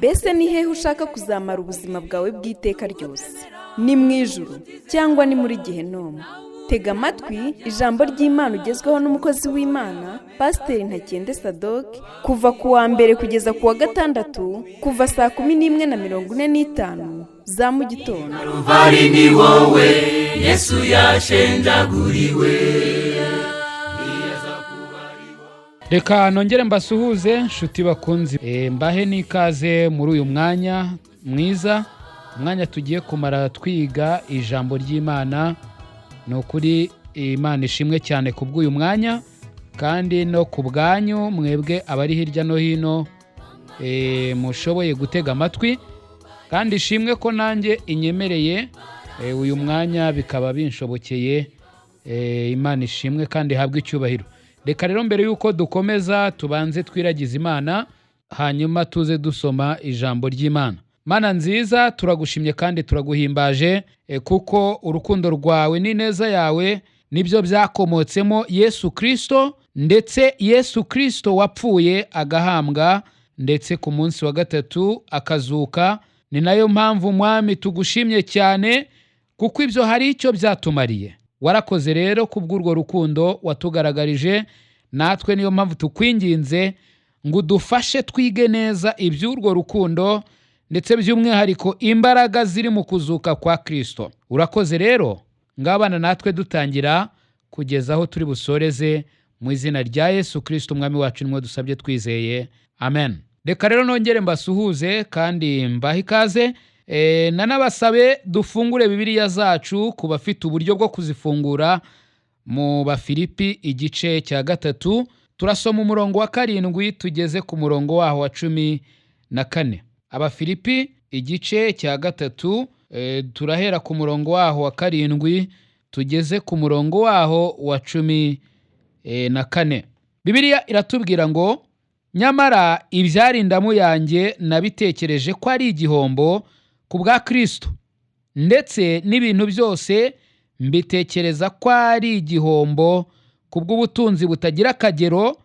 Mbese ni hehe ushaka kuzamara ubuzima bwawe bw'iteka ryose? Ni mu ijuru cyangwa ni muri gehinomu? Tega amatwi ijambo ry'Imana ugezweho n'umukozi w'Imana, Pasiteri Ntakende Sadoke, kuva ku wa mbere kugeza ku wa gatandatu, kuva saa 11:45 za mu gitondo. Ruvari ni wowe Yesu yashenjaguriwe. Reka nongere mbasuhuze, nshuti bakunzi, mbahe n'ikaze muri uyu mwanya mwiza, umwanya tugiye kumara twiga ijambo ry'Imana. Ni ukuri Imana ishimwe cyane ku bw'uyu mwanya kandi no ku bwanyu mwebwe abari hirya no hino mushoboye gutega amatwi, kandi ishimwe ko nanjye inyemereye uyu mwanya bikaba binshobokeye. Imana ishimwe kandi ihabwe icyubahiro. Reka rero mbere y'uko dukomeza tubanze twiragize Imana, hanyuma tuze dusoma ijambo ry'Imana. Mana nziza, turagushimye kandi turaguhimbaje, kuko urukundo rwawe n'ineza yawe nibyo byakomotsemo Yesu Kirisito, ndetse Yesu Kirisito wapfuye agahambwa ndetse ku munsi wa gatatu akazuka. Ni nayo mpamvu, Mwami, tugushimye cyane kuko ibyo hari icyo byatumariye. Warakoze rero kubw'urwo rukundo watugaragarije. Natwe niyo mpamvu tukwinginze ngo udufashe twige neza iby'urwo rukundo, ndetse by'umwihariko imbaraga ziri mu kuzuka kwa Kirisito. Urakoze rero, ngabana natwe dutangira kugeza aho turi busoreze, mu izina rya Yesu Kirisito Umwami wacu nimwe dusabye twizeye, amen. Reka rero nongere mbasuhuze kandi mbahe ikaze. Nanabasabe dufungure Bibiliya zacu, ku bafite uburyo bwo kuzifungura, mu Bafilipi igice cya 3, turasoma umurongo wa 7 tugeze ku murongo waho wa 14. Abafilipi igice cya 3, turahera ku murongo waho wa 7 tugeze ku murongo waho wa 14. Bibiliya iratubwira ngo: "Nyamara ibyari indamu yanjye nabitekereje ko ari igihombo ku bwa Kirisito, ndetse n'ibintu byose mbitekereza ko ari igihombo ku bw'ubutunzi butagira akagero,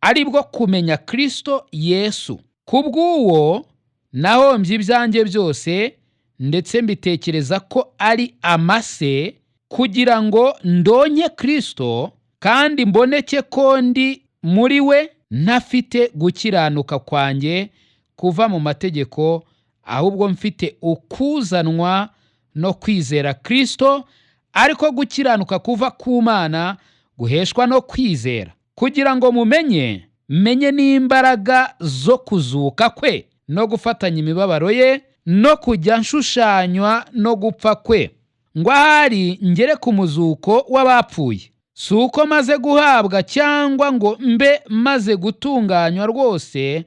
ari bwo kumenya Kirisito Yesu. Ku bw'uwo nahombye ibyanjye byose, ndetse mbitekereza ko ari amase, kugira ngo ndonke Kirisito kandi mboneke ko ndi muri we, ntafite gukiranuka kwanjye kuva mu mategeko, ahubwo mfite ukuzanwa no kwizera Kirisito, ariko gukiranuka kuva ku Mana guheshwa no kwizera, kugira ngo mumenye, menye n'imbaraga zo kuzuka kwe, no gufatanya imibabaro ye, no kujya nshushanywa no gupfa kwe, ngo ahari ngere ku muzuko w'abapfuye. Si uko maze guhabwa cyangwa ngo mbe maze gutunganywa rwose,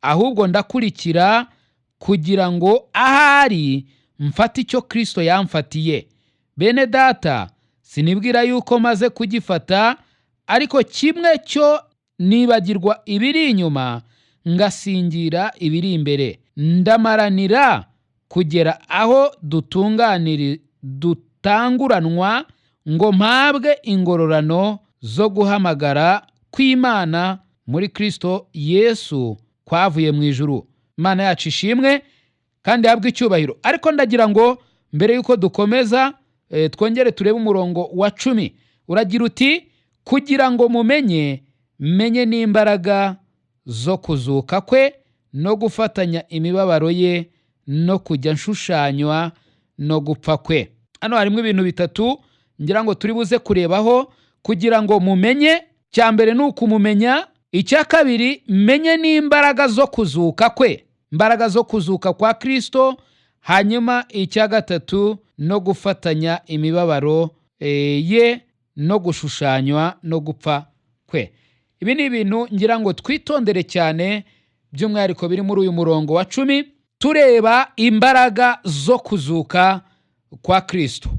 ahubwo ndakurikira kugira ngo ahari mfate icyo Kirisito yamfatiye. Bene Data, sinibwira yuko maze kugifata, ariko kimwe cyo nibagirwa ibiri inyuma ngasingira ibiri imbere, ndamaranira kugera aho dutanguranwa ngo mpabwe ingororano zo guhamagara kw'Imana muri Kirisito Yesu kwavuye mu ijuru." Imana yacu ishimwe kandi ihabwe icyubahiro. Ariko ndagira ngo mbere y'uko dukomeza, twongere turebe umurongo wa 10. Uragira uti: "Kugira ngo mumenye, menye n'imbaraga zo kuzuka kwe, no gufatanya imibabaro ye, no kujya nshushanywa no gupfa kwe." Hano harimo ibintu bitatu ngira ngo turi buze kurebaho. Kugira ngo mumenye, cya mbere ni ukumumenya. Icya kabiri, menye n'imbaraga zo kuzuka kwe, imbaraga zo kuzuka kwa Kirisito. Hanyuma icya gatatu, no gufatanya imibabaro ye, no gushushanywa no gupfa kwe. Ibi ni ibintu ngira ngo twitondere cyane, by'umwihariko biri muri uyu murongo wa 10, tureba imbaraga zo kuzuka kwa Kirisito.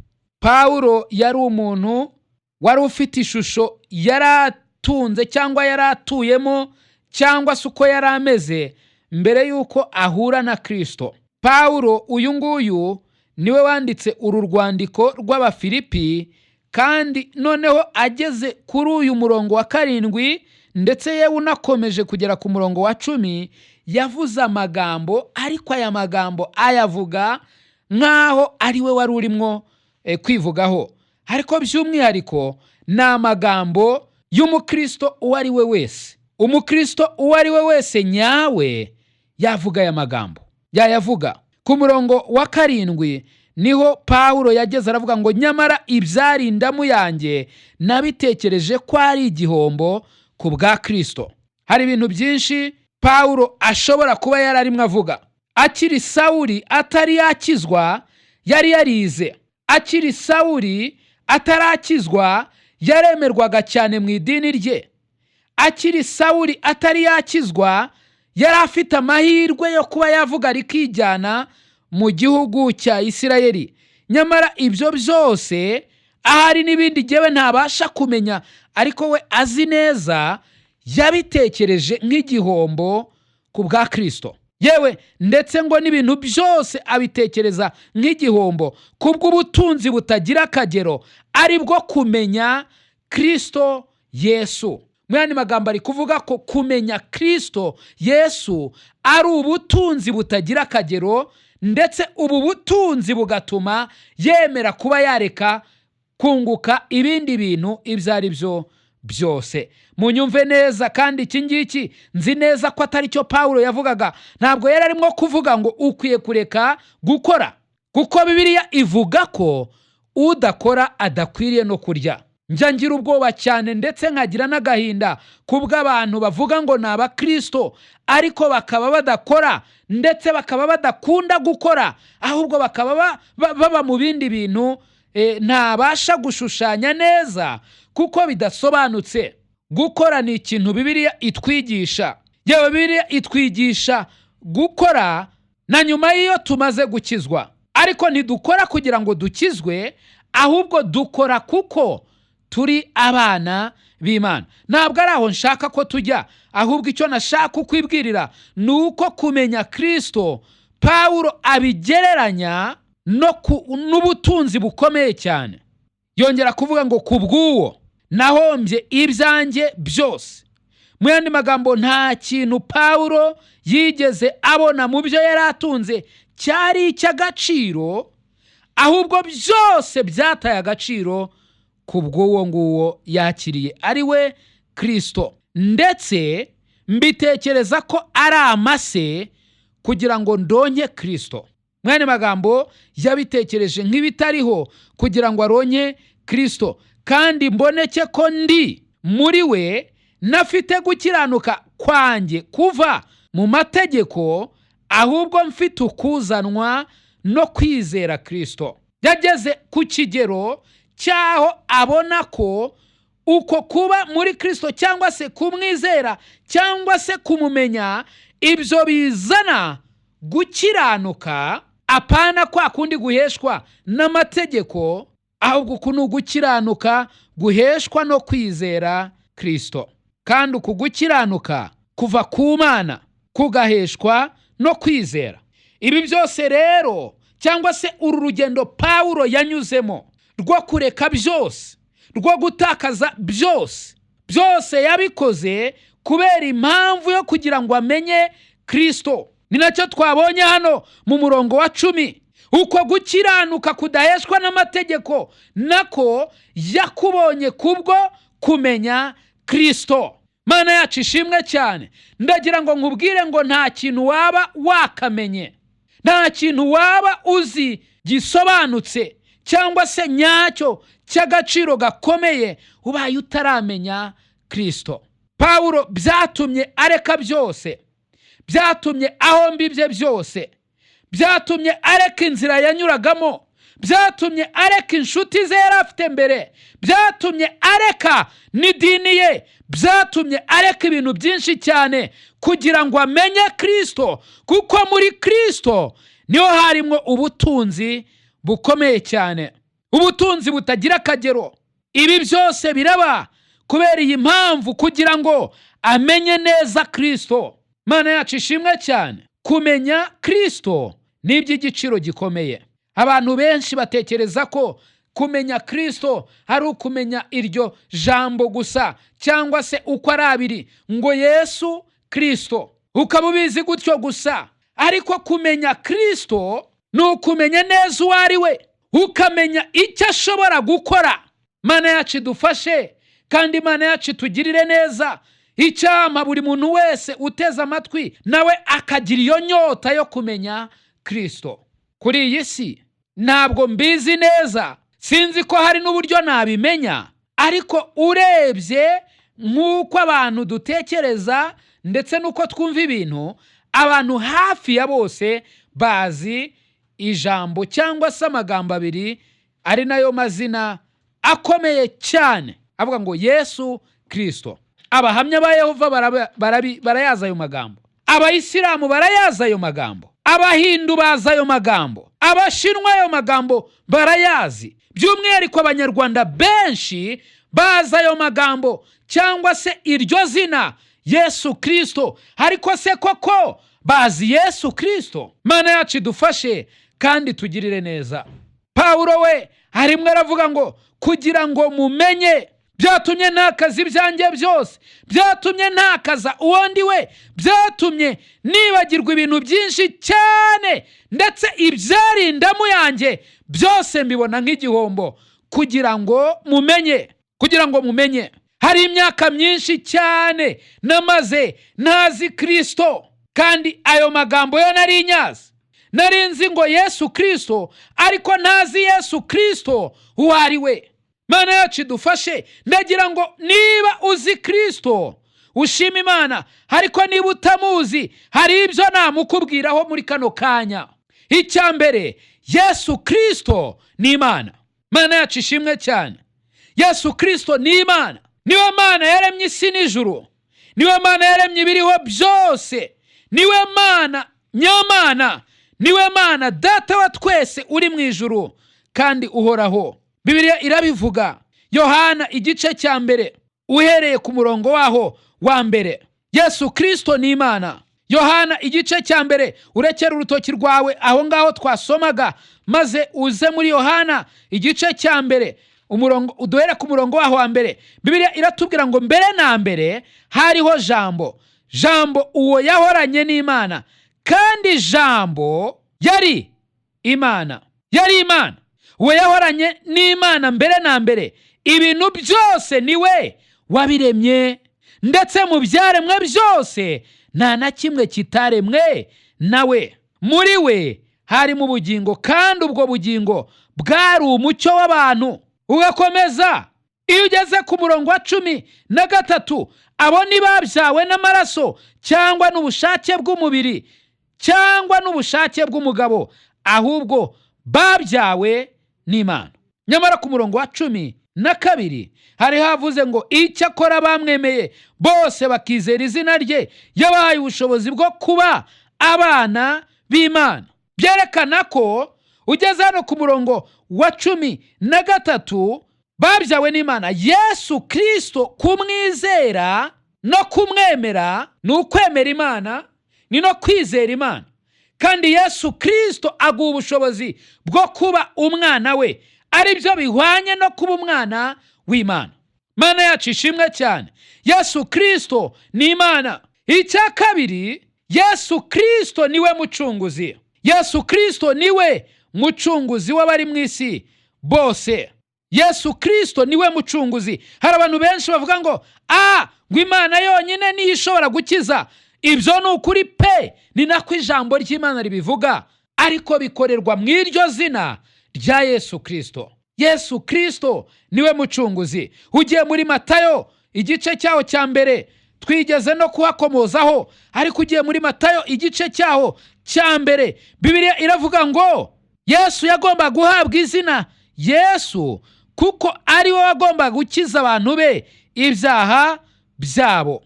Pawulo yari umuntu wari ufite ishusho yari atunze cyangwa yari atuyemo, cyangwa se uko yari ameze mbere y'uko ahura na Kirisito. Pawulo uyu nguyu niwe wanditse uru rwandiko rw'Abafilipi, kandi noneho ageze kuri uyu murongo wa 7, ndetse yewe unakomeje kugera ku murongo wa 10. Yavuze amagambo, ariko aya magambo ayavuga nk'aho ari we wari urimo kwivugaho, ariko by'umwihariko ni amagambo y'umukristo uwo ari we wese. Umukristo uwo ari we wese nyawe yavuga aya magambo, yayavuga. Ku murongo wa 7 niho Pawulo yageze aravuga ngo: "Nyamara ibyari indamu yanjye nabitekereje ko ari igihombo ku bwa Kristo." Hari ibintu byinshi Pawulo ashobora kuba yari arimo avuga. Akiri Sawuli, atari yakizwa, yari yarize. Akiri Sawuli, atarakizwa, yaremerwaga cyane mu idini rye. Akiri Sawuli, atari yakizwa, yari afite amahirwe yo kuba yavuga rikijyana mu gihugu cya Isirayeli. Nyamara ibyo byose, ahari n'ibindi ngewe ntabasha kumenya ariko we azi neza, yabitekereje nk'igihombo ku bwa Kirisito. Yewe ndetse ngo n'ibintu byose abitekereza nk'igihombo kubw'ubutunzi butagira akagero, ari bwo kumenya Kirisito Yesu. Mu yandi magambo, ari kuvuga ko kumenya Kirisito Yesu ari ubutunzi butagira akagero, ndetse ubu butunzi bugatuma yemera kuba yareka kunguka ibindi bintu ibyo ari byo byose. Munyumve neza, kandi iki ngiki nzi neza ko atari cyo Pawulo yavugaga. Ntabwo yari arimo kuvuga ngo ukwiye kureka gukora, kuko Bibiliya ivuga ko udakora adakwiriye no kurya. Njya ngira ubwoba cyane, ndetse nkagira n'agahinda kubw'abantu bavuga ngo ni abakirisito ariko bakaba badakora, ndetse bakaba badakunda gukora, ahubwo bakaba baba mu bindi bintu ntabasha gushushanya neza kuko bidasobanutse. Gukora ni ikintu Bibiliya itwigisha. Yewe, Bibiliya itwigisha gukora na nyuma y'iyo tumaze gukizwa, ariko ntidukora kugira ngo dukizwe, ahubwo dukora kuko turi abana b'Imana. Ntabwo ari aho nshaka ko tujya, ahubwo icyo nashaka ukwibwirira ni uko kumenya Kirisito Pawulo abigereranya n'ubutunzi bukomeye cyane. Yongera kuvuga ngo: "Ku bw'uwo nahombye ibyanjye byose." Mu yandi magambo, nta kintu Pawulo yigeze abona mu byo yari atunze cyari icy'agaciro, ahubwo byose byataye agaciro ku bw'uwo nguwo yakiriye, ari we Kirisito. "Ndetse mbitekereza ko ari amase kugira ngo ndonke Kirisito." Mwene magambo, yabitekereje nk'ibitariho kugira ngo aronke Kirisito. "Kandi mboneke ko ndi muri we, nafite gukiranuka kwanjye kuva mu mategeko, ahubwo mfite ukuzanwa no kwizera Kirisito." Yageze ku kigero cy'aho abona ko uko kuba muri Kirisito, cyangwa se kumwizera, cyangwa se kumumenya, ibyo bizana gukiranuka, apana kwa kundi guheshwa n'amategeko, ahubwo uku ni ugukiranuka guheshwa no kwizera Kirisito. Kandi uku gukiranuka kuva ku Mana, kugaheshwa no kwizera. Ibi byose rero, cyangwa se uru rugendo Pawulo yanyuzemo rwo kureka byose, rwo gutakaza byose, byose yabikoze kubera impamvu yo kugira ngo amenye Kirisito. Ni nacyo twabonye hano mu murongo wa 10. Uko gukiranuka kudaheshwa n'amategeko nako yakubonye kubwo kumenya Kirisito. Mana yacu ishimwe cyane. Ndagira ngo nkubwire ngo nta kintu waba wakamenye, nta kintu waba uzi gisobanutse cyangwa se nyacyo cy'agaciro gakomeye ubaye utaramenya Kirisito. Pawulo byatumye areka byose, byatumye ahomba ibye byose, byatumye areka inzira yanyuragamo, byatumye areka inshuti ze yari afite mbere, byatumye areka n'idini ye, byatumye areka ibintu byinshi cyane kugira ngo amenye Kirisito, kuko muri Kirisito niho harimo ubutunzi bukomeye cyane, ubutunzi butagira akagero. Ibi byose biraba kubera iyi mpamvu, kugira ngo amenye neza Kirisito. Mana yacu ishimwe cyane. Kumenya Kirisito ni iby'igiciro gikomeye. Abantu benshi batekereza ko kumenya Kirisito ari ukumenya iryo jambo gusa, cyangwa se uko ari abiri ngo Yesu Kirisito. Ukaba ubizi gutyo gusa. Ariko kumenya Kirisito ni ukumenya neza uwo ari we, ukamenya icyo ashobora gukora. Mana yacu idufashe, kandi Imana yacu itugirire neza. Icyampa buri muntu wese uteze amatwi nawe akagira iyo nyota yo kumenya Kirisito. Kuri iyi si ntabwo mbizi neza, sinzi ko hari n'uburyo nabimenya, ariko urebye nk'uko abantu dutekereza ndetse n'uko twumva ibintu, abantu hafi ya bose bazi ijambo cyangwa se amagambo abiri, ari nayo mazina akomeye cyane avuga ngo Yesu Kirisito. Abahamya ba Yehova barayazi ayo magambo, Abayisilamu barayazi ayo magambo, Abahindu bazi ayo magambo, Abashinwa ayo magambo barayazi. By'umwihariko Abanyarwanda benshi bazi ayo magambo cyangwa se iryo zina Yesu Kirisito. Ariko se koko bazi Yesu Kirisito? Mana yacu idufashe kandi tugirire neza. Pawulo we harimwo aravuga ngo kugira ngo mumenye byatumye ntakaza ibyanjye byose, byatumye ntakaza uwo ndi we, byatumye nibagirwa ibintu byinshi cyane, ndetse ibyari indamu yanjye byose mbibona nk'igihombo kugira ngo mumenye, kugira ngo mumenye. Hari imyaka myinshi cyane namaze ntazi Kirisito, kandi ayo magambo yo nari nyazi. Nari nzi ngo Yesu Kirisito, ariko ntazi Yesu Kirisito uwo ari we. Mana yacu idufashe. Ndagira ngo niba uzi Kirisito ushima Imana, ariko niba utamuzi hari ibyo namukubwiraho muri kano kanya. Icya mbere, Yesu Kirisito ni Imana. Mana yacu ishimwe cyane. Yesu Kirisito ni Imana, niwe Mana yaremye isi n'ijuru, niwe Mana yaremye ibiriho byose, niwe Mana nyamana, niwe Mana Data wa twese uri mu ijuru kandi uhoraho. Bibiliya irabivuga, Yohana igice cya 1 uhereye ku murongo waho wa 1. Yesu Kirisito ni Imana. Yohana igice cya 1, urekere urutoki rwawe aho ngaho twasomaga, maze uze muri Yohana igice cya 1, umurongo uduhere ku murongo waho wa 1. Bibiliya iratubwira ngo mbere na mbere hariho Jambo, Jambo uwo yahoranye n'Imana, kandi Jambo yari Imana, yari Imana. Uwo yahoranye n'Imana mbere na mbere. Ibintu byose ni we wabiremye, ndetse mu byaremwe byose nta na kimwe kitaremwe nawe. Muri we harimo ubugingo, kandi ubwo bugingo bwari umucyo w'abantu. Ugakomeza, iyo ugeze ku murongo wa 13, abo ntibabyawe n'amaraso cyangwa n'ubushake bw'umubiri cyangwa n'ubushake bw'umugabo, ahubwo babyawe n'Imana. Nyamara ku murongo wa 12 hari havuze ngo icyakora bamwemeye bose bakizera izina rye, yabahaye ubushobozi bwo kuba abana b'Imana. Byerekana ko ugeze hano ku murongo wa 13, babyawe n'Imana. Yesu Kirisito kumwizera no kumwemera ni ukwemera Imana, ni no kwizera Imana. Kandi Yesu Kirisito aguha ubushobozi bwo kuba umwana we, aribyo bihwanye no kuba umwana w'Imana. Mana yacu ishimwe cyane. Yesu Kirisito ni Imana. Icya kabiri, Yesu Kirisito niwe mucunguzi. Yesu Kirisito niwe mucunguzi w'abari mu isi bose. Yesu Kirisito niwe mucunguzi. Hari abantu benshi bavuga ngo ngo Imana yonyine niyo ishobora gukiza. Ibyo ni ukuri pe, ni nako ijambo ry'Imana ribivuga, ariko bikorerwa mu iryo zina rya Yesu Kirisito. Yesu Kirisito niwe mucunguzi. Ugiye muri Matayo igice cyaho cya 1, twigeze no kuhakomozaho, ariko ugiye muri Matayo igice cyaho cya 1, Bibiliya iravuga ngo Yesu yagombaga guhabwa izina Yesu kuko ari we wagombaga gukiza abantu be ibyaha byabo.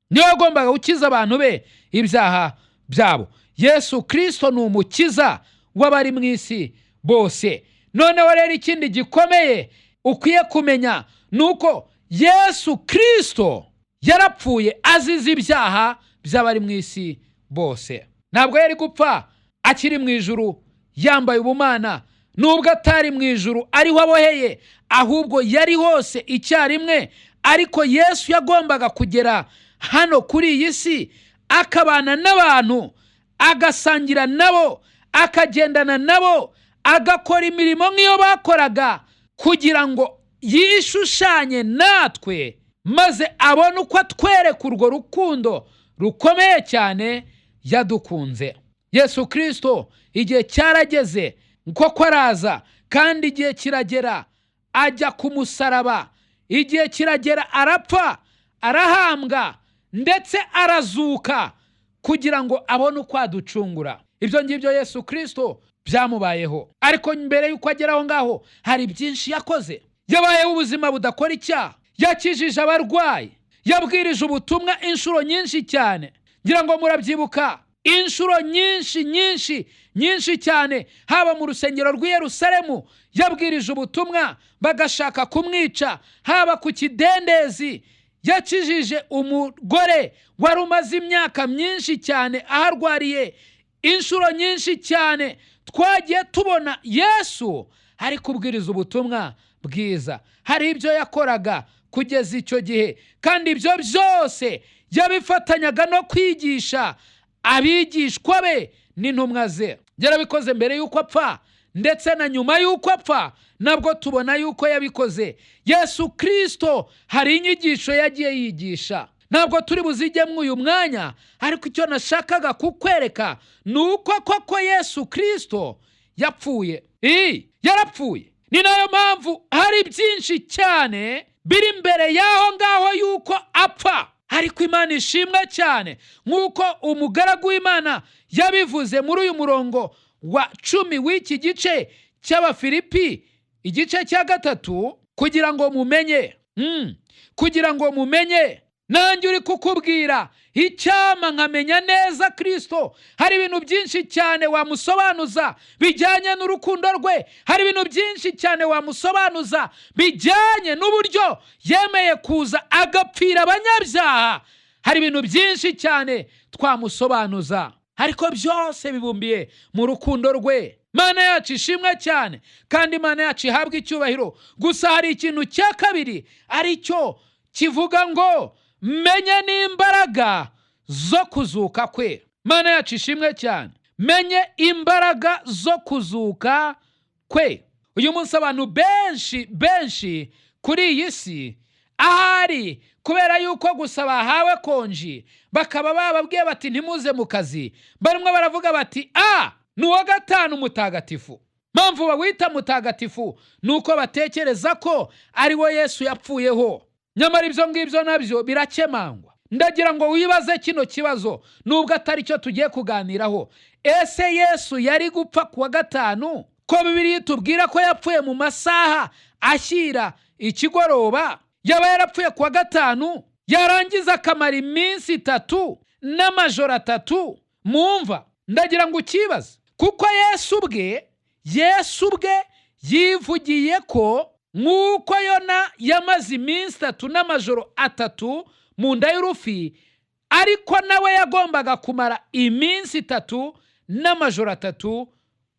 Niwe wagombaga gukiza abantu be ibyaha byabo. Yesu Kirisito ni umukiza w'abari mu isi bose. Noneho rero ikindi gikomeye ukwiye kumenya ni uko Yesu Kirisito yarapfuye azize ibyaha by'abari mu isi bose. Ntabwo yari gupfa akiri mu ijuru yambaye ubumana, nubwo atari mu ijuru ariho aboheye, ahubwo yari hose icyarimwe. Ariko Yesu yagombaga kugera hano kuri iyi si akabana n'abantu, agasangira nabo, akagendana nabo, agakora imirimo nk'iyo bakoraga, kugira ngo yishushanye natwe, maze abone uko atwereka urwo rukundo rukomeye cyane yadukunze. Yesu Kirisito igihe cyarageze koko araza, kandi igihe kiragera ajya ku musaraba, igihe kiragera arapfa, arahambwa, ndetse arazuka kugira ngo abone uko aducungura. Ibyo ngibyo Yesu Kirisito byamubayeho. Ariko mbere y'uko agera aho ngaho hari byinshi yakoze. Yabayeho ubuzima budakora icyaha, yakijije abarwayi, yabwirije ubutumwa inshuro nyinshi cyane. Ngira ngo murabyibuka, inshuro nyinshi nyinshi nyinshi cyane, haba mu rusengero rw'i Yerusalemu yabwirije ubutumwa bagashaka kumwica, haba ku kidendezi yakijije umugore wari umaze imyaka myinshi cyane aharwariye. Inshuro nyinshi cyane twagiye tubona Yesu ari kubwiriza ubutumwa bwiza. Hari ibyo yakoraga kugeza icyo gihe, kandi ibyo byose yabifatanyaga no kwigisha abigishwa be n'intumwa ze. Yarabikoze mbere y'uko apfa, ndetse na nyuma y'uko apfa nabwo tubona y'uko yabikoze. Yesu Kirisito hari inyigisho yagiye yigisha, ntabwo turi buzijyemo uyu mwanya, ariko icyo nashakaga kukwereka ni uko koko Yesu Kirisito yapfuye. Yarapfuye. Ni nayo mpamvu hari byinshi cyane biri imbere y'aho ngaho y'uko apfa. Ariko Imana ishimwe cyane, nk'uko umugaragu w'Imana yabivuze muri uyu murongo wa 10 w'iki gice cy'Abafilipi, igice cya 3, kugira ngo mumenye, kugira ngo mumenye. Nanjye uri kukubwira, icyama nkamenya neza Kirisito. Hari ibintu byinshi cyane wamusobanuza bijyanye n'urukundo rwe, hari ibintu byinshi cyane wamusobanuza bijyanye n'uburyo yemeye kuza agapfira abanyabyaha. Hari ibintu byinshi cyane twamusobanuza, ariko byose bibumbiye mu rukundo rwe. Imana yacu ishimwe cyane, kandi Imana yacu ihabwe icyubahiro. Gusa hari ikintu cya kabiri aricyo kivuga ngo menye n'imbaraga zo kuzuka kwe. Imana yacu ishimwe cyane. Menye imbaraga zo kuzuka kwe. Uyu munsi abantu benshi benshi kuri iyi si, ahari kubera yuko gusa bahawe konji, bakaba bababwiye bati ntimuze mu kazi, barimo baravuga bati ni uwa gatanu mutagatifu. Mpamvu bawita mutagatifu ni uko batekereza ko ari wo Yesu yapfuyeho. Nyamara ibyo ngibyo nabyo birakemangwa. Ndagira ngo wibaze kino kibazo, nubwo atari cyo tugiye kuganiraho. Ese Yesu yari gupfa ku wa gatanu, ko Bibiliya itubwira ko yapfuye mu masaha ashyira ikigoroba? Yaba yarapfuye ku wa gatanu, yarangiza akamara iminsi 3 n'amajoro 3 mu mva? Ndagira ngo ukibaze, kuko Yesu ubwe yivugiye ko nk'uko Yona yamaze iminsi 3 n'amajoro 3 mu nda y'urufi, ariko nawe yagombaga kumara iminsi 3 n'amajoro 3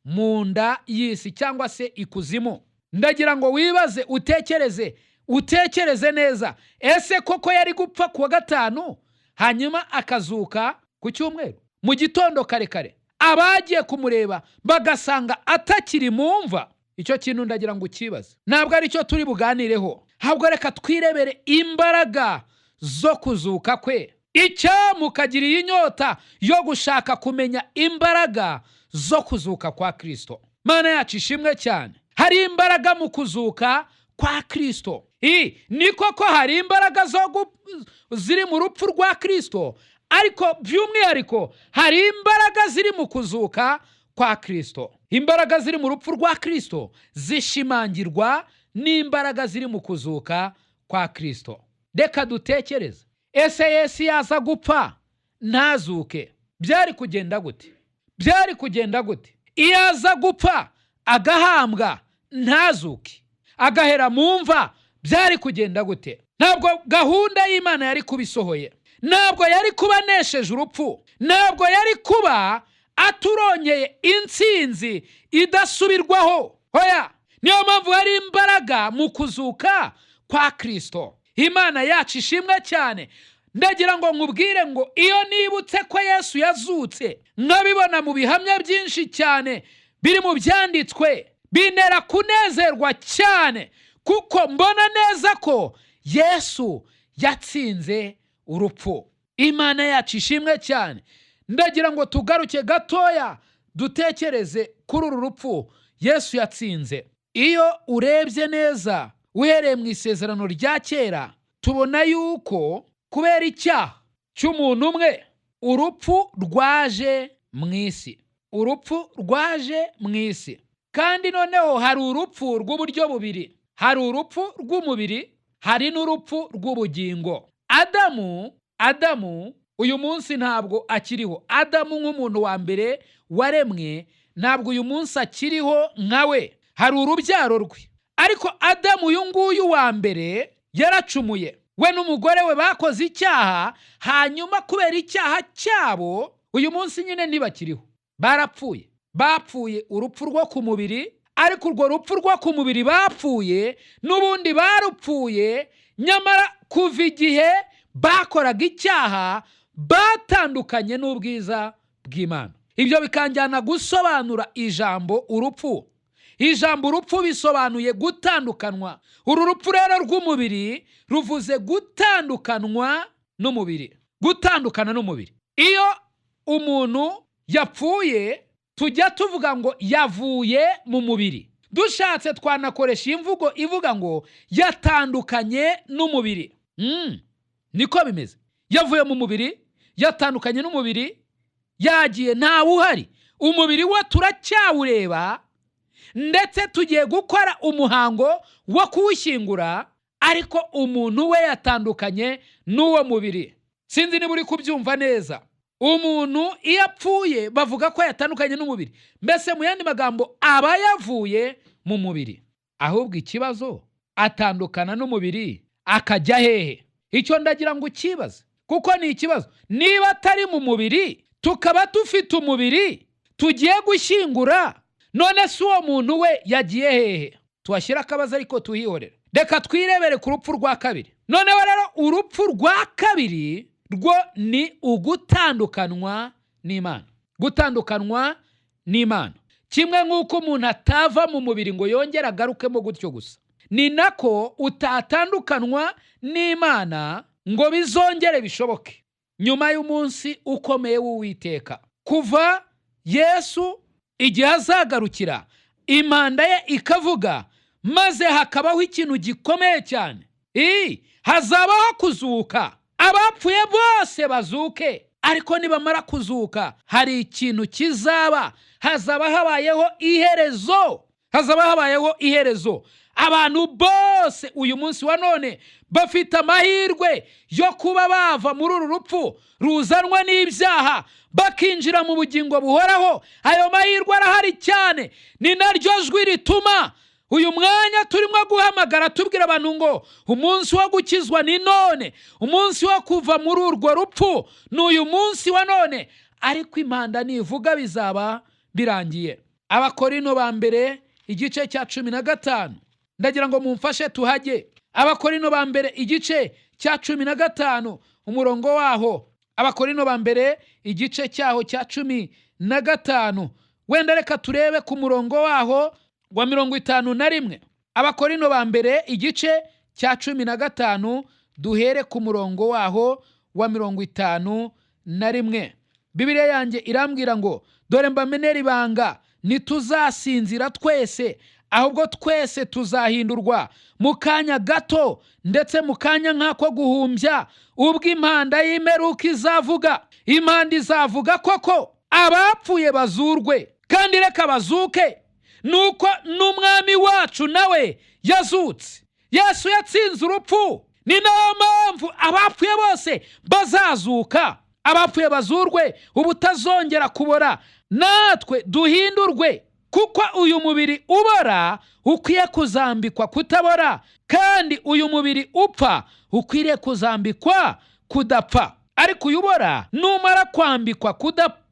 mu nda y'isi cyangwa se ikuzimu. Ndagira ngo wibaze, utekereze neza. Ese koko yari gupfa ku wa gatanu hanyuma akazuka ku cyumweru mu gitondo kare kare, abagiye kumureba bagasanga atakiri mu mva? Icyo kintu ndagira ngo ukibaze, ntabwo aricyo turi buganireho, ahubwo reka twirebere imbaraga zo kuzuka kwe. Icyamukagira iyi nyota yo gushaka kumenya imbaraga zo kuzuka kwa Kirisito. Mana yacu ishimwe cyane. Hari imbaraga mu kuzuka kwa Kirisito. Ni koko hari imbaraga ziri mu rupfu rwa Kirisito, ariko by'umwihariko hari imbaraga ziri mu kuzuka kwa Kirisito. Imbaraga ziri mu rupfu rwa Kirisito zishimangirwa n'imbaraga ziri mu kuzuka kwa Kirisito. Reka dutekereze, ese Yesu yaza gupfa ntazuke, byari kugenda gute? Byari kugenda gute? Iyo aza gupfa agahambwa ntazuke, agahera mu mva, byari kugenda gute? Ntabwo gahunda y'Imana yari kuba isohoye, ntabwo yari kuba anesheje urupfu, ntabwo yari kuba aturongeye intsinzi idasubirwaho. Hoya, niyo mpamvu hari imbaraga mu kuzuka kwa Kirisito. Imana yacu ishimwe cyane. Ndagira ngo nkubwire ngo iyo nibutse ko Yesu yazutse, nkabibona mu bihamya byinshi cyane biri mu byanditswe, bintera kunezerwa cyane, kuko mbona neza ko Yesu yatsinze urupfu. Imana yacu ishimwe cyane. Ndagira ngo tugaruke gatoya dutekereze kuri uru rupfu Yesu yatsinze. Iyo urebye neza uhereye mu Isezerano rya Kera, tubona yuko kubera icyaha cy'umuntu umwe urupfu rwaje mu isi. Urupfu rwaje mu isi. Kandi noneho hari urupfu rw'uburyo bubiri: hari urupfu rw'umubiri, hari n'urupfu rw'ubugingo. Adamu uyu munsi ntabwo akiriho. Adamu nk'umuntu wa mbere waremwe ntabwo uyu munsi akiriho nkawe, hari urubyaro rwe. Ariko Adamu uyu nguyu wa mbere yaracumuye, we n'umugore we bakoze icyaha. Hanyuma kubera icyaha cyabo uyu munsi nyine ntibakiriho, barapfuye. Bapfuye urupfu rwo ku mubiri, ariko urwo rupfu rwo ku mubiri bapfuye n'ubundi barupfuye. Nyamara kuva igihe bakoraga icyaha batandukanye n'ubwiza bw'Imana. Ibyo bikanjyana gusobanura ijambo urupfu. Ijambo urupfu bisobanuye gutandukanwa. Uru rupfu rero rw'umubiri ruvuze gutandukanwa n'umubiri, gutandukana n'umubiri. Iyo umuntu yapfuye tujya tuvuga ngo yavuye mu mubiri. Dushatse twanakoresha iyi mvugo ivuga ngo yatandukanye n'umubiri. Niko bimeze, yavuye mu mubiri, yatandukanye n'umubiri, yagiye, ntawe uhari. Umubiri we turacyawureba, ndetse tugiye gukora umuhango wo kuwushyingura, ariko umuntu we yatandukanye n'uwo mubiri. Sinzi niba uri kubyumva neza. Umuntu iyo apfuye bavuga ko yatandukanye n'umubiri, mbese mu yandi magambo aba yavuye mu mubiri. Ahubwo ikibazo, atandukana n'umubiri akajya hehe? Icyo ndagira ngo ukibaze, kuko ni ikibazo. Niba atari mu mubiri, tukaba dufite umubiri tugiye gushyingura, none si uwo muntu we yagiye hehe? Tuhashyire akabazo ariko tuhihorere. Reka twirebere ku rupfu rwa kabiri. Noneho rero urupfu rwa kabiri rwo ni ugutandukanwa n'Imana. Gutandukanwa n'Imana, kimwe nk'uko umuntu atava mu mubiri ngo yongere agarukemo gutyo gusa, ni nako utatandukanwa n'Imana ngo bizongere bishoboke nyuma y'umunsi ukomeye w'Uwiteka. Kuva Yesu igihe azagarukira, impanda ye ikavuga, maze hakabaho ikintu gikomeye cyane, hazabaho kuzuka, abapfuye bose bazuke. Ariko nibamara kuzuka hari ikintu kizaba, hazaba habayeho iherezo, hazaba habayeho iherezo. Abantu bose uyu munsi wa none bafite amahirwe yo kuba bava muri uru rupfu ruzanwa n'ibyaha bakinjira mu bugingo buhoraho. Ayo mahirwe arahari cyane. Ni naryo jwi rituma uyu mwanya turimo guhamagara, tubwira abantu ngo umunsi wo gukizwa ni none, umunsi wo kuva muri urwo rupfu ni uyu munsi wa none. Ariko impanda nivuga bizaba birangiye. Abakorino ba mbere igice cya 15, ndagira ngo mumfashe tuhajye. Abakorino ba mbere igice cya 15, umurongo waho. Abakorino ba mbere igice cyaho cya 15, wenda reka turebe ku murongo waho wa 51. Abakorino ba mbere igice cya 15, duhere ku murongo waho wa 51. Bibiliya yanjye irambwira ngo: "Dore mbamenere ibanga, ntituzasinzira twese, ahubwo twese tuzahindurwa mu kanya gato, ndetse mu kanya nk'ako guhumbya, ubwo impanda y'imperuka izavuga." Impanda izavuga koko, abapfuye bazurwe, kandi reka bazuke, nuko n'Umwami wacu nawe yazutse. Yesu yatsinze urupfu, ni nayo mpamvu abapfuye bose bazazuka. Abapfuye bazurwe ubutazongera kubora, natwe duhindurwe, kuko uyu mubiri ubora ukwiye kuzambikwa kutabora, kandi uyu mubiri upfa ukwiriye kuzambikwa kudapfa. Ariko uyu ubora numara kwambikwa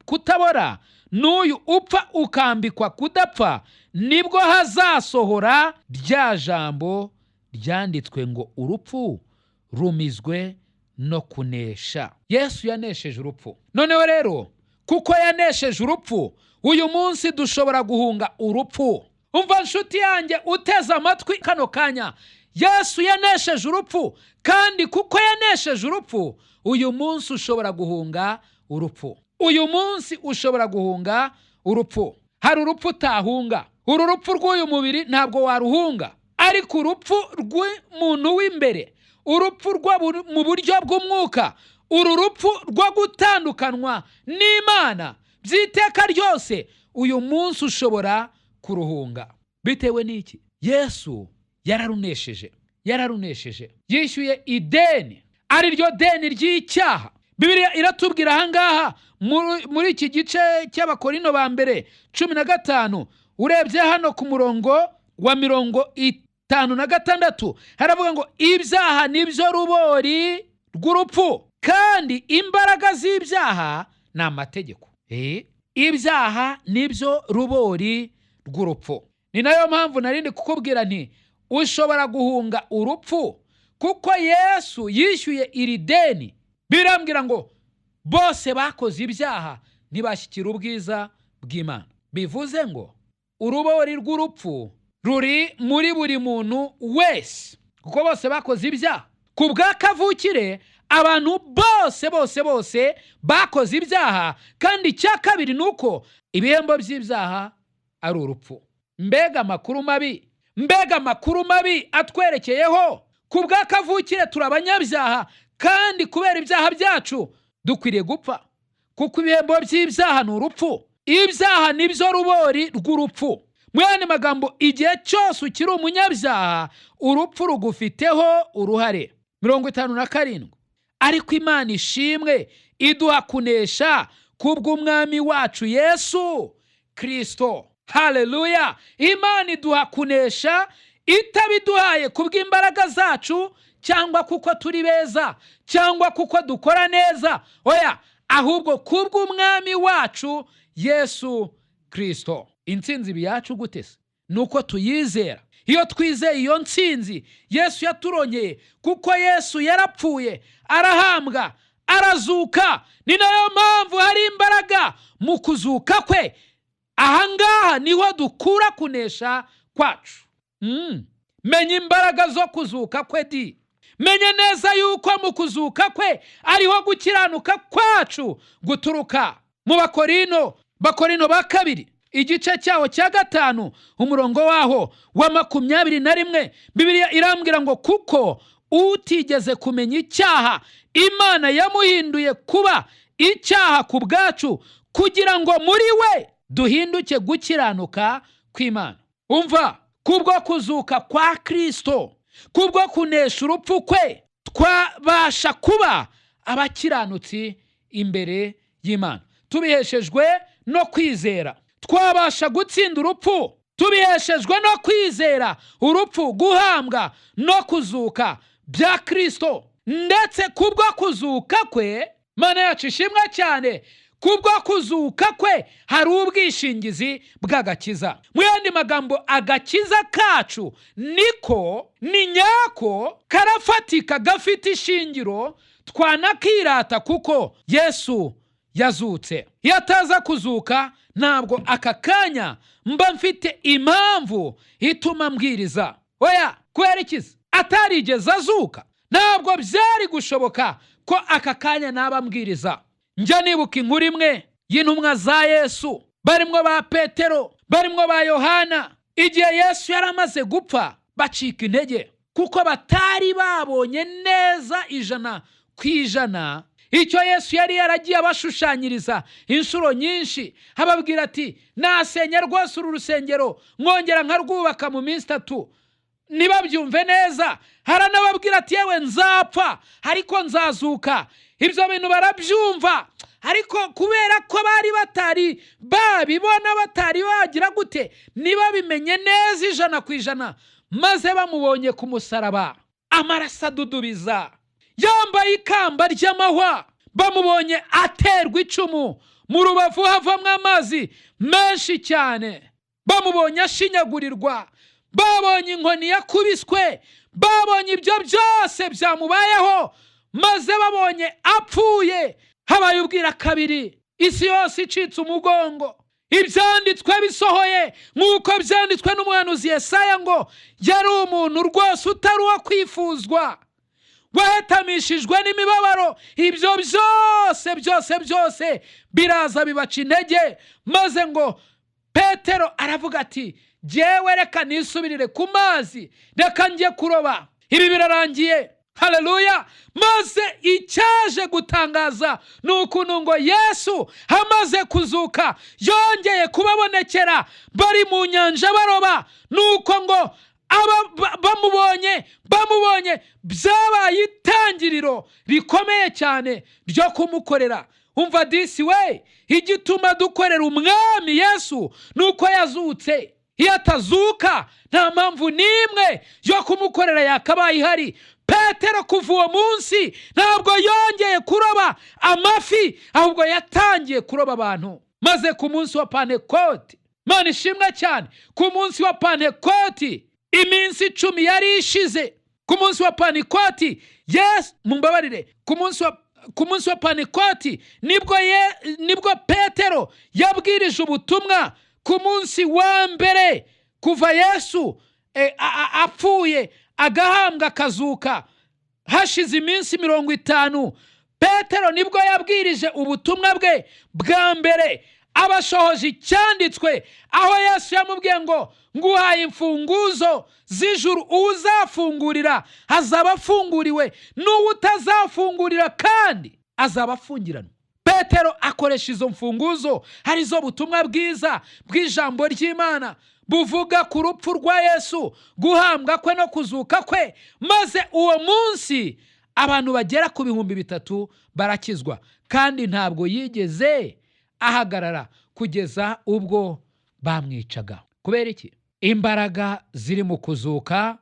kutabora, n'uyu upfa ukambikwa kudapfa, nibwo hazasohora rya jambo ryanditswe ngo: "Urupfu rumizwe no kunesha. Yesu yanesheje urupfu. Noneho rero kuko yanesheje urupfu, uyu munsi dushobora guhunga urupfu. Umva nshuti yanjye uteze amatwi kano kanya, Yesu yanesheje urupfu, kandi kuko yanesheje urupfu, uyu munsi ushobora guhunga urupfu. Uyu munsi ushobora guhunga urupfu. Hari urupfu utahunga. Uru rupfu rw'uyu mubiri ntabwo waruhunga, ariko urupfu rw'umuntu w'imbere, urupfu rwo mu buryo bw'umwuka, uru rupfu rwo gutandukanwa n'Imana by'iteka ryose, uyu munsi ushobora kuruhunga. Bitewe n'iki? Yesu yararunesheje, yararunesheje. Yishyuye ideni, ari ryo deni ry'icyaha. Bibiliya iratubwira ahangaha muri iki gice cy'Abakorino ba mbere 15, urebye hano ku murongo wa 56, haravuga ngo ibyaha nibyo rubori rw'urupfu, kandi imbaraga z'ibyaha ni amategeko. Ibyaha nibyo rubori rw'urupfu. Ni nayo mpamvu narindi kukubwira nti ushobora guhunga urupfu kuko Yesu yishyuye iri deni. Birambwira ngo bose bakoze ibyaha ntibashyikira ubwiza bw'Imana. Bivuze ngo urubori rw'urupfu ruri muri buri muntu wese, kuko bose bakoze ibyaha. Ku bwa kavukire abantu bose bose bose bakoze ibyaha, kandi icya kabiri ni uko ibihembo by'ibyaha ari urupfu. Mbega amakuru mabi, mbega amakuru mabi atwerekeyeho! Ku bwa kavukire turi abanyabyaha, kandi kubera ibyaha byacu dukwiriye gupfa, kuko ibihembo by'ibyaha ni urupfu. Ibyaha ni byo rubori rw'urupfu. Mu yandi magambo, igihe cyose ukiri umunyabyaha, urupfu rugufiteho uruhare. 57, ariko Imana ishimwe iduha kunesha kubw'Umwami wacu Yesu Kirisito. Haleluya! Imana iduha kunesha, itabiduhaye kubw'imbaraga zacu cyangwa kuko turi beza cyangwa kuko dukora neza, oya, ahubwo kubw'Umwami wacu Yesu Kirisito. Intsinzi iba iyacu gute se? Ni uko tuyizera. Iyo twizeye iyo ntsinzi Yesu yaturongeye, kuko Yesu yarapfuye, arahambwa, arazuka. Ni nayo mpamvu hari imbaraga mu kuzuka kwe. Ahangaha niho dukura kunesha kwacu. Menya imbaraga zo kuzuka kwe di. Menye neza yuko mu kuzuka kwe ariho gukiranuka kwacu guturuka. Mu Bakorino ba kabiri, igice cyaho cya 5, umurongo waho wa 21, Bibiliya irambwira ngo kuko utigeze kumenya icyaha, Imana yamuhinduye kuba icyaha ku bwacu, kugira ngo muri we duhinduke gukiranuka kw'Imana. Umva, kubwo kuzuka kwa Kirisito, kubwo kunesha urupfu kwe, twabasha kuba abakiranutsi imbere y'Imana tubiheshejwe no kwizera. Twabasha gutsinda urupfu tubiheshejwe no kwizera urupfu, guhambwa no kuzuka bya Kirisito. Ndetse kubwo kuzuka kwe, Mana yacu ishimwe cyane, kubwo kuzuka kwe hari ubwishingizi bw'agakiza. Mu yandi magambo, agakiza kacu niko ni nyako, karafatika, gafite ishingiro, twanakirata kuko Yesu yazutse. Iyo ataza kuzuka, ntabwo aka kanya mba mfite impamvu ituma mbwiriza. Oya, kubera ikiza atarigeze azuka, ntabwo byari gushoboka ko aka kanya naba mbwiriza. Njya nibuka inkuru imwe y'intumwa za Yesu, barimwo ba Petero, barimwo ba Yohana. Igihe Yesu yari amaze gupfa, bacika intege kuko batari babonye neza 100% icyo Yesu yari yaragiye abashushanyiriza inshuro nyinshi, ababwira ati nasenya rwose uru rusengero mwongera nkarwubaka mu minsi 3. Ntibabyumve neza. Haranababwira ati yewe nzapfa ariko nzazuka. Ibyo bintu barabyumva, ariko kubera ko bari batari babibona, batari bagira gute, ntibabimenye neza 100%. Maze bamubonye ku musaraba, amaraso adudubiza, yambaye ikamba ry'amahwa, bamubonye aterwa icumu mu rubavu havamo amazi menshi cyane, bamubonye ashinyagurirwa, babonye inkoni yakubiswe, babonye ibyo byose byamubayeho, Maze babonye apfuye, habaye ubwira kabiri, isi yose icitse umugongo, ibyanditswe bisohoye nk'uko byanditswe n'umuhanuzi Yesaya ngo yari umuntu rwose utari uwo kwifuzwa, wahetamishijwe n'imibabaro. Ibyo byose byose byose biraza bibaca intege, maze ngo Petero aravuga ati: "Jyewe reka nisubirire ku mazi, reka njye kuroba, ibi birarangiye." Haleluya! Maze icyaje gutangaza ni ukuntu ngo Yesu amaze kuzuka yongeye kubabonekera bari mu nyanja baroba. Nuko ngo aba bamubonye, byabaye itangiriro rikomeye cyane ryo kumukorera. Umva disi we, igituma dukorera Umwami Yesu ni uko yazutse. Iyo atazuka, nta mpamvu n'imwe yo kumukorera yakabaye ihari. Petero kuva uwo munsi ntabwo yongeye kuroba amafi, ahubwo yatangiye kuroba abantu. Maze ku munsi wa Pantekoti, Mana ishimwe cyane, ku munsi wa Pantekoti iminsi 10 yari ishize. Ku munsi wa Pantekoti, Yesu, mumbabarire, ku munsi wa Pantekoti nibwo Petero yabwirije ubutumwa ku munsi wa mbere kuva Yesu apfuye, agahambwa, akazuka. Hashize iminsi 50, Petero nibwo yabwirije ubutumwa bwe bwa mbere, abashohoje icyanditswe aho Yesu yamubwiye ngo: "Nguhaye imfunguzo z'ijuru, uwo uzafungurira azaba afunguriwe, n'uwo utazafungurira kandi azaba afungiranwe." Petero akoresha izo mfunguzo, arizo butumwa bwiza bw'ijambo ry'Imana buvuga ku rupfu rwa Yesu, guhambwa kwe no kuzuka kwe. Maze uwo munsi abantu bagera ku 3000 barakizwa, kandi ntabwo yigeze ahagarara kugeza ubwo bamwicaga. Kubera iki? Imbaraga ziri mu kuzuka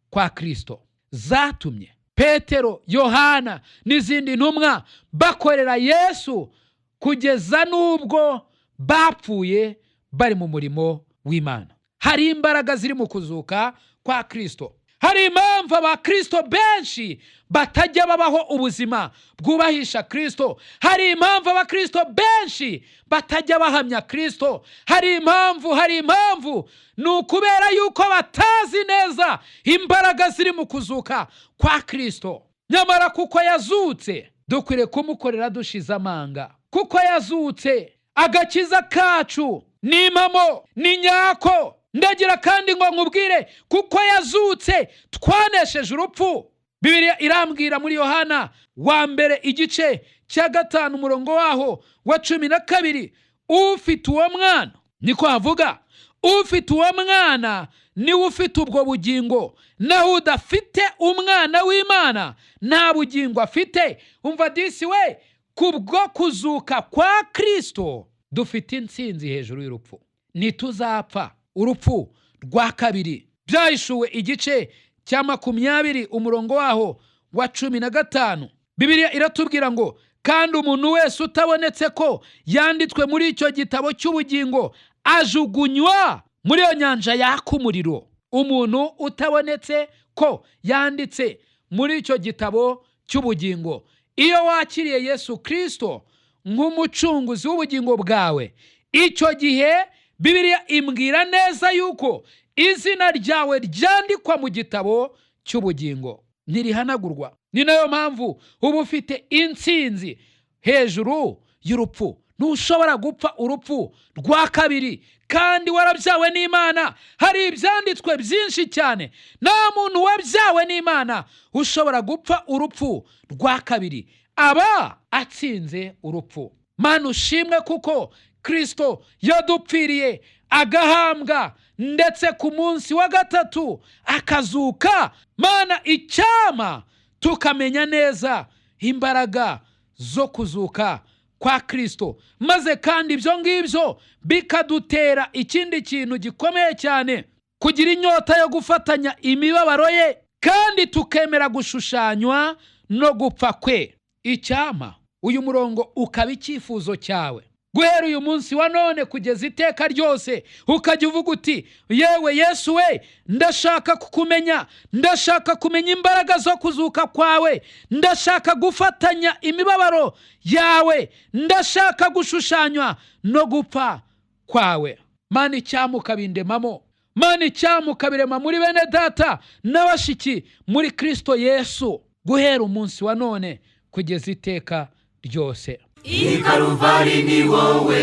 kwa Kirisito zatumye Petero, Yohana n'izindi ntumwa bakorera Yesu kugeza n'ubwo bapfuye bari mu murimo w'Imana. Hari imbaraga ziri mu kuzuka kwa Kirisito. Hari impamvu abakirisito benshi batajya babaho ubuzima bwubahisha Kirisito. Hari impamvu abakirisito benshi batajya bahamya Kirisito. Hari impamvu, hari impamvu. Ni ukubera yuko batazi neza imbaraga ziri mu kuzuka kwa Kirisito. Nyamara kuko yazutse, dukwiriye kumukorera dushize amanga. Kuko yazutse, agakiza kacu ni impamo, ni nyako. Ndagira kandi ngo nkubwire, kuko yazutse twanesheje urupfu. Bibiliya irambwira muri Yohana wa mbere igice cya 5, umurongo waho wa 12: "Ufite uwo mwana," niko havuga, "ufite uwo mwana niwe ufite ubwo bugingo, naho udafite Umwana w'Imana nta bugingo afite." Umva disi we, kubwo kuzuka kwa Kirisito dufite intsinzi hejuru y'urupfu, ntituzapfa urupfu rwa kabiri. Byahishuwe igice cya 20, umurongo waho wa 15, Bibiliya iratubwira ngo: "Kandi umuntu wese utabonetse ko yanditswe muri icyo gitabo cy'ubugingo ajugunywa muri iyo nyanja yaka umuriro." Umuntu utabonetse ko yanditse muri icyo gitabo cy'ubugingo. Iyo wakiriye Yesu Kirisito nk'umucunguzi w'ubugingo bwawe, icyo gihe Bibiliya imbwira neza yuko izina ryawe ryandikwa mu gitabo cy'ubugingo, ntirihanagurwa. Ni nayo mpamvu uba ufite intsinzi hejuru y'urupfu. Ntushobora gupfa urupfu rwa kabiri kandi warabyawe n'Imana. Hari ibyanditswe byinshi cyane. Nta muntu wabyawe n'Imana ushobora gupfa urupfu rwa kabiri, aba atsinze urupfu. Mana ushimwe, kuko Kirisito yadupfiriye, agahambwa, ndetse ku munsi wa gatatu akazuka. Mana, icyama tukamenya neza imbaraga zo kuzuka kwa Kirisito, maze kandi ibyo ngibyo bikadutera ikindi kintu gikomeye cyane, kugira inyota yo gufatanya imibabaro ye, kandi tukemera gushushanywa no gupfa kwe. Icyama uyu murongo ukaba icyifuzo cyawe. Guhera uyu munsi wa none kugeza iteka ryose, ukajya uvuga uti: "Yewe Yesu we, ndashaka kukumenya, ndashaka kumenya imbaraga zo kuzuka kwawe, ndashaka gufatanya imibabaro yawe, ndashaka gushushanywa no gupfa kwawe. Mana, icyampa ukabindemamo. Mana, icyampa ukabirema muri bene data n'abashiki muri Kirisito Yesu, guhera umunsi wa none kugeza iteka ryose." I Karuvari ni wowe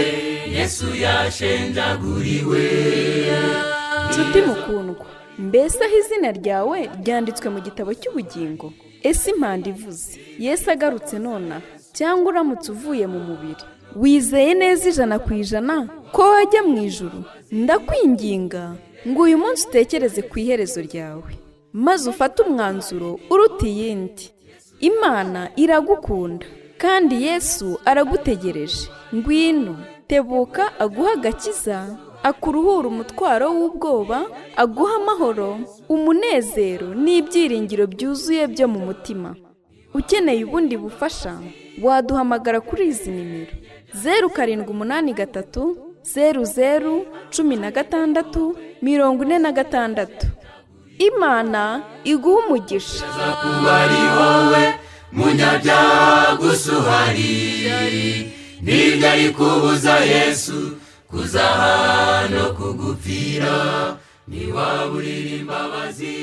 Yesu yashenjaguriwe. Nshuti mukundwa, mbese aho izina ryawe ryanditswe mu gitabo cy'ubugingo? Ese impanda ivuze, Yesu agarutse nonaha, cyangwa uramutse uvuye mu mubiri, wizeye neza 100% ko wajya mu ijuru? Ndakwinginga ngo uyu munsi utekereze ku iherezo ryawe, maze ufate umwanzuro uruta iyindi. Imana iragukunda kandi Yesu aragutegereje. Ngwino, tebuka aguhe agakiza, akuruhura umutwaro w'ubwoba, aguha amahoro, umunezero n'ibyiringiro byuzuye byo mu mutima. Ukeneye ubundi bufasha, waduhamagara kuri izi nimero: 0783001646. Imana iguhe umugisha. Kuba ari wowe munyabyaha gusa uhari, nibyo ari kubuza Yesu kuzaha no kugupfira, ntiwaburira imbabazi.